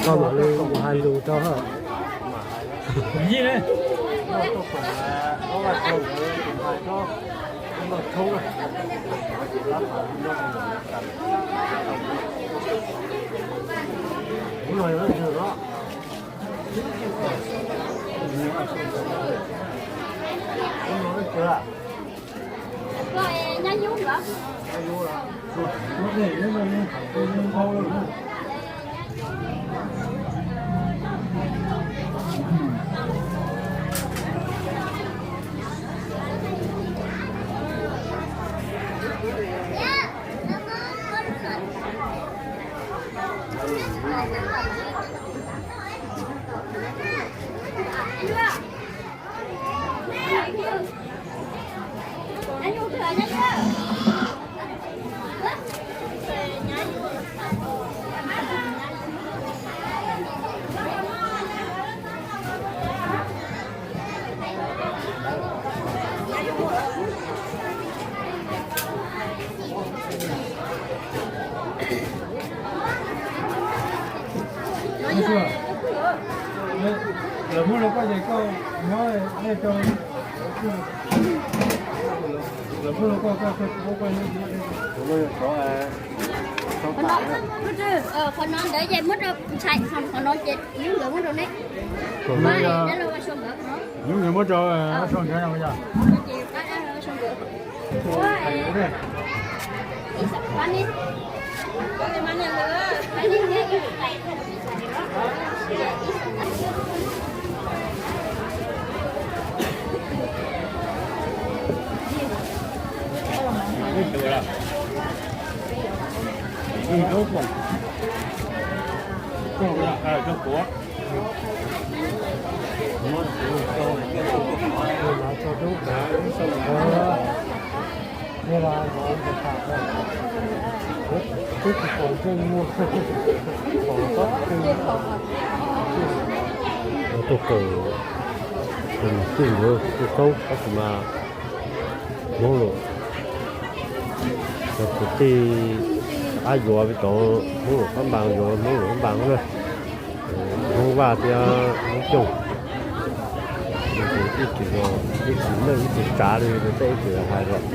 Koj mam li mus hais lus rau. Lawv muab rau koj ces koj muab rau, lawv muab rau koj, koj muab rau, qhov no ntawd ces muab rau ntxhais, qhov no ces yog nkawd muab rau neb. Yog nkawd muab rau, so nkawd no yog. Tuaj kawm, tus niam tij nkawd tuaj txhoob tab sis mas Hmoob Luam, cov kwv tij ab yuav cov Hmoob Luam Phab Npas, yuav Hmoob Luam Phab Npas na. Hmoob Vaj thiab Hmoob Xyooj, ib txwm, ib txwm meej ib txwm tsav li tej ib txwm hais los.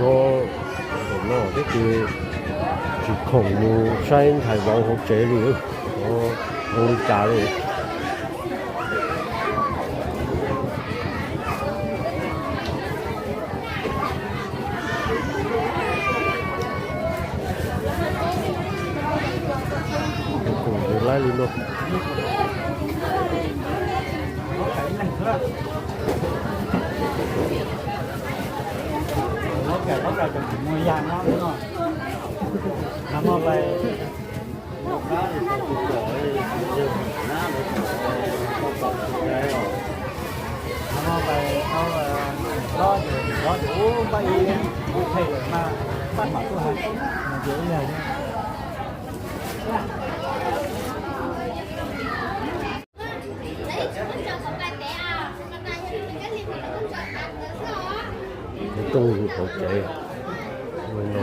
Ua, no thiab ces tsis khoom mus saib ntxhais vauv hauv tsev li, zoo li cas li. Kuv laib li no. Rooj hauv tsev no.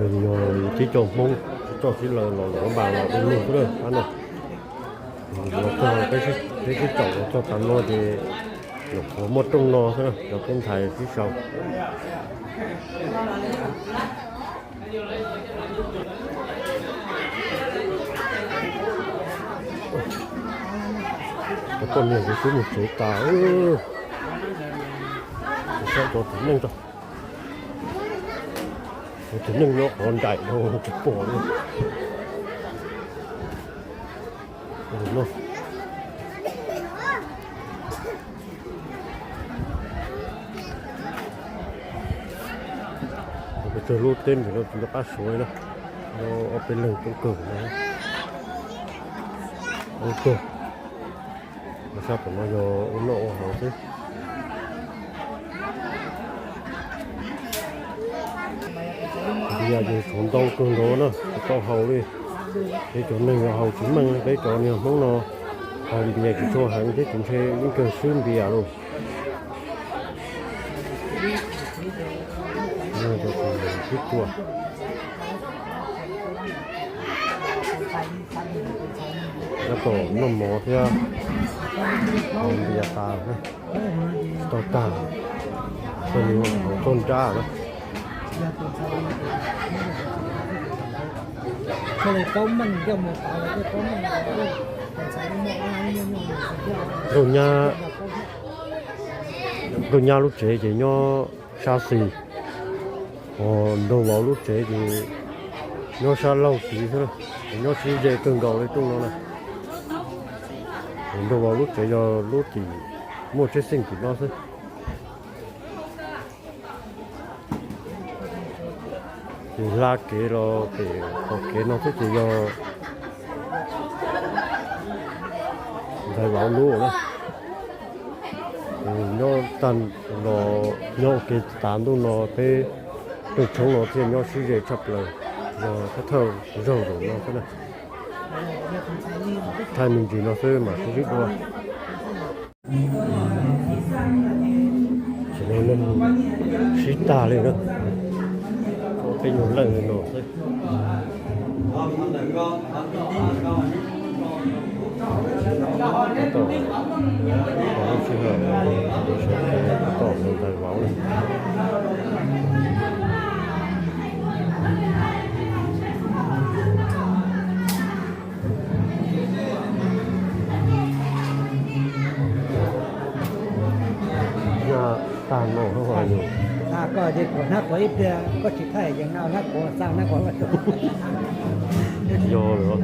Yog tib co Hmoob txoj sib law los los npas los du lug xwb na, no. Los txog peb sib caum los txog tas no ces nyuam qhuav muaj rooj no xwb na, cov peb ntxhais sib sau. Cov poj niam kuv twb mus tsev tas, saib cov txiv neej tso. Cov txiv neej nyob qhov nraim no tsis pom li. Peb tsawg lub teb ntim no tsis nco qab suav li na, ob peb leeg coob kawg no. Ub tuag, sab tom no yog ua noj ua haus xwb. Npias ces tshuav ntau kawg nkaus na, tsis tau haus li. Peb cov neeg yog haus tsis meej, peb cov niag Hmoob no haus npias tsis tshua heev thiab ces ntshe yeej kawg swb npias lauj. Cov tus sib tua, tab tom noj mov thiab haus npias tas, tsis tau tag, txog nrab na. Nkauj nyab, nkauj nyab lub tsev ces nyob sab xis, ho nraug vauv lub tsev ces nyob sab laug tid xwb, ces nyob sib ze kawg nkaus li rooj no na. Nraug vauv lub tsev yog lub tim muaj tsheb xeej tim no xwb. Ces hla kev los pem qhov kev no xwb ces yog ntxhais vauv lub na. Nyob tag los nyob ua ke tas ntuj no peb pawg tshoob no thiaj nyob sib ze tshaj plaws, yog thawj thawj zaug zaum no xwb na. Thaij me ntsis no xwb mam sib ntsib dua. Tam sim no neeg sib tag li na, peb nyuag leej li no xwb. Tab tom, lub sij hawm sawv kev tab tom mus ntawd vauv na. Yog tag no yus, koj ces kuv hnab quav ib pliag, koj tsis thaij yees no hnab quav, xa hnab quav. Yog lawm.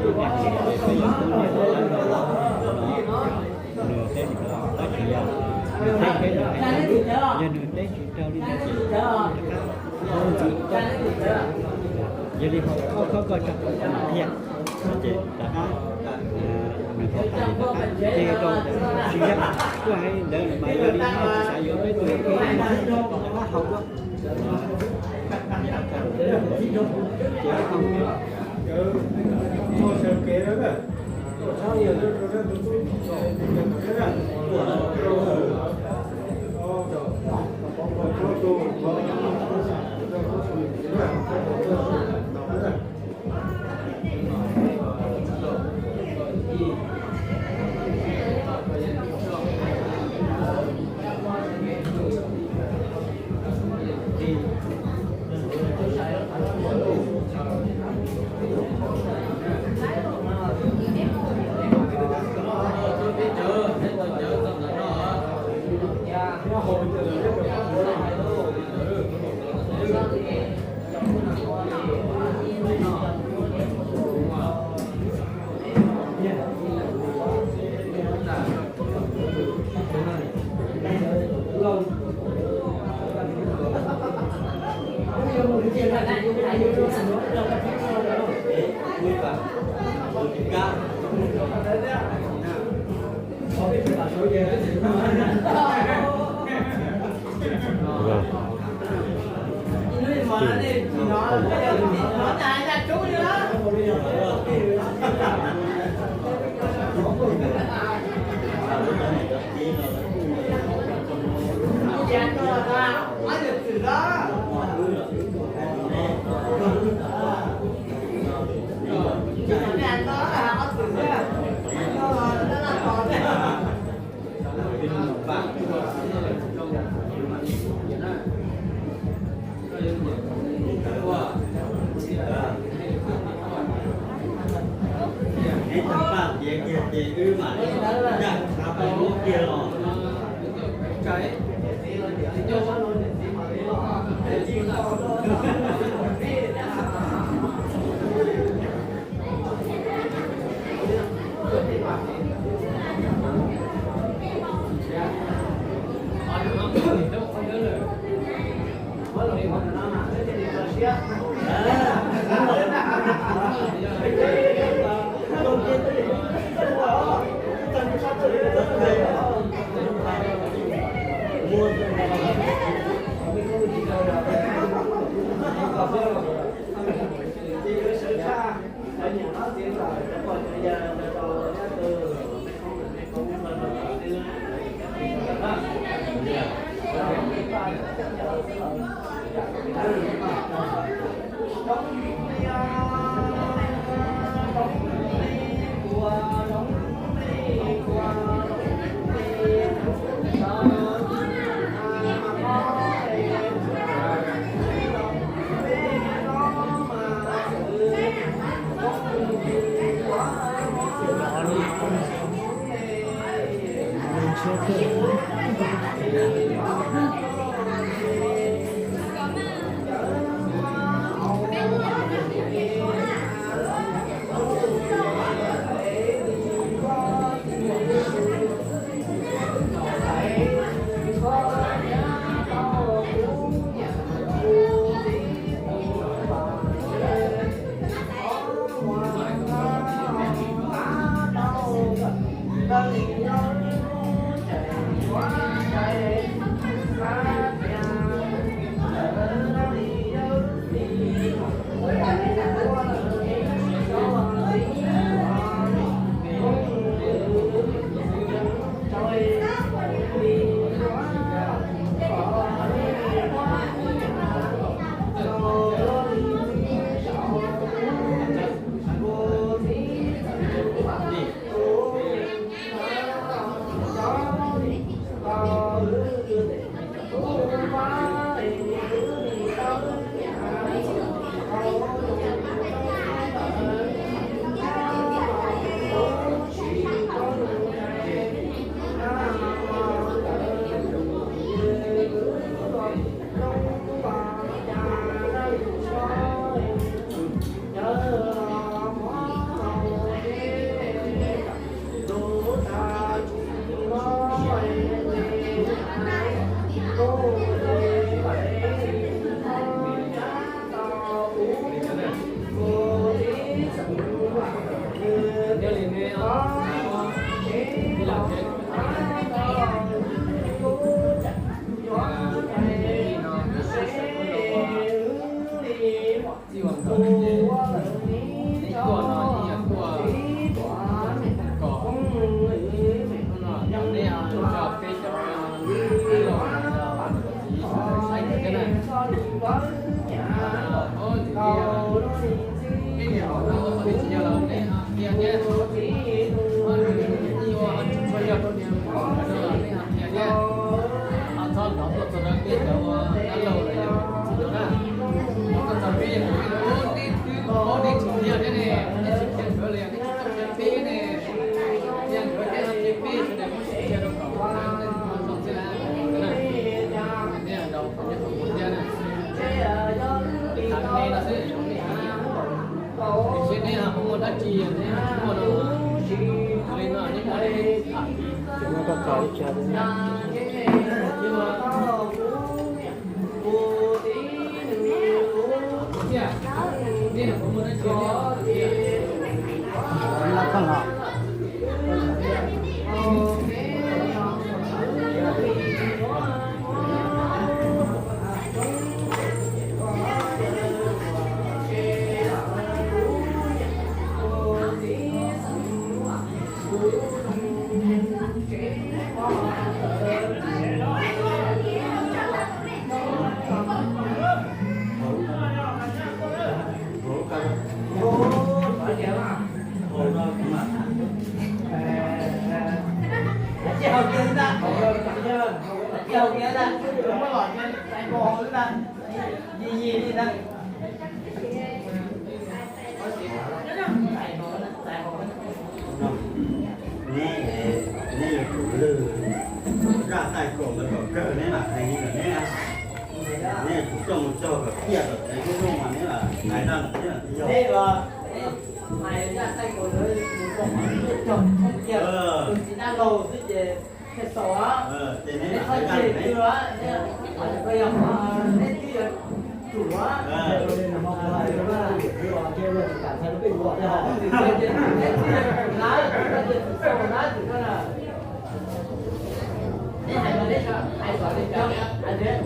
Nws teb tsis raug li ntawd ces peb yuav tub niam tub txiv no, nws teb tsis raug li ntawd ces rov qab ntxiv koj, yog li ho koj khob koj tso thiab, ces rov qab nws ho pais rov qab ces rau tsis yog kuj hais ntawd mas yog li no tsis xav yuav peb tus rov qab haus dua. Ib tag paj tiav kiag ces wb mam li ncaj qha pais muab kiag los. Txij ua ntawd ces neb tuaj no yeej yog tuaj kom hnub no cov neb ho coj peb cov tij laug txiv saib ntawd thiab na. Peb niam laus no ua qhov twg tsis yog los neb ho qhia thiab, ho nws ib ua ho tsuas yog rau niag no los neb ho qhia thiab. Ho txhob nrov tuaj txog rau peb cov ua dab laug los yog txiv laug na. Tuaj txog peb yog peb lub neb twb paub neb tsis qhia thiab ne, neb tsis qhia nkawd los yog neb tsis tuaj qhia peb ne. Qhia nkawd thiab ho qhia peb sawv daws muab tsis qhia rau kom zoo xwb na. Neb nrau qhov nyob qhov muag thiab na. Tham neb no xwb, neb tham neb. Tiam sis neb ho muaj dab tsi neb ho tsis muaj no los? Li no neb muaj neb tham. Kawg neb mam hais li ntawm neb, neb yuav tsum coj mus cog kom tiaj kom tsev xwb mas neb mam hais tau ntawm neb mam li yog. Ces neb mam hais tau ntawm neb.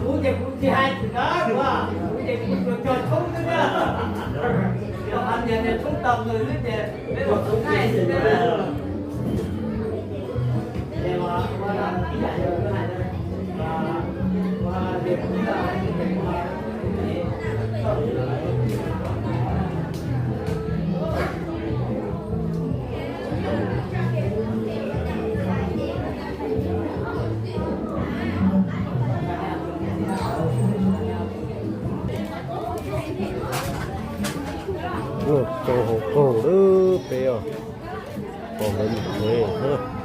Kuv ces kuv tsis hais txim na, kuv ces kuv tsuas cog tshoob xwb na. Yog hais tias niag tshoob tau nqws xwb ces peb ua txhua thaij xwb na. Ua tau hauv qaug lawm peb os, pom lawv mus tsev na.